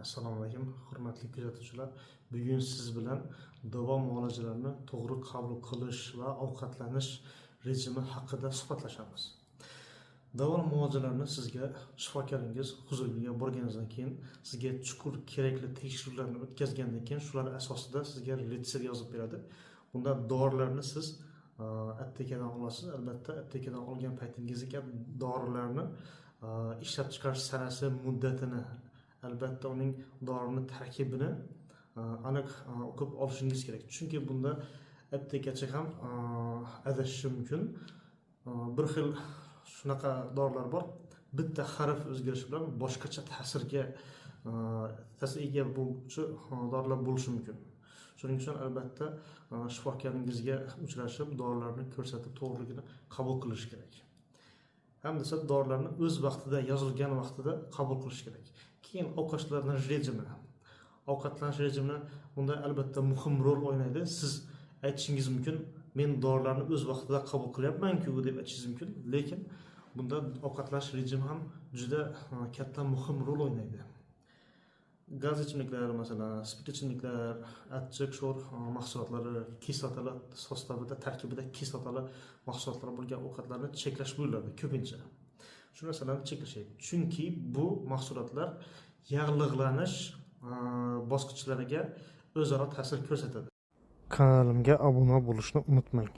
Assalomu alaykum, hurmatli kuzatuvchilar. Bugun siz bilan davo muolajalarini to'g'ri qabul qilish va ovqatlanish rejimi haqida suhbatlashamiz. Davo muolajalarini sizga shifokoringiz huzuriga borganingizdan keyin, sizga chuqur kerakli tekshiruvlarni o'tkazgandan keyin, shular asosida sizga retsept yozib beradi. Bunda dorilarni siz aptekadan olasiz. Albatta, aptekadan olgan paytingizda dorilarni ishlab chiqarish sanasi, muddatini, albatta uning dorini tarkibini aniq o'qib olishingiz kerak, chunki bunda aptekachi ham adashishi mumkin. Bir xil shunaqa dorilar bor, bitta harf o'zgarishi bilan boshqacha ta'sir ega bo'luvchi dorilar bo'lishi mumkin. Shuning uchun, albatta, shifokoringizga uchrashib, dorilarni ko'rsatib, to'g'riligini qabul qilish kerak hamda dorilarni o'z vaqtida, yozilgan vaqtida qabul qilish kerak. Keyin ovqatlanish rejimi. Ovqatlanish rejimi bunda, albatta, muhim rol o'ynaydi. Siz aytishingiz mumkin, "Men dorilarni o'z vaqtida qabul qilyapmanku", deb aytishingiz mumkin, lekin bunda ovqatlanish rejimi ham juda katta, muhim rol o'ynaydi. Gaz ichimliklar, masalan, spirtli ichimliklar, achchiq sho'r mahsulotlari, kislotalar составida, tarkibida kislotali mahsulotlar bo'lgan ovqatlarni cheklash buyuriladi. Ko'pincha shu narsalarni cheklash kerak, chunki bu mahsulotlar yag'liqlanish bosqichlariga o'zaro ta'sir ko'rsatadi. Kanalimga obuna bo'lishni unutmang.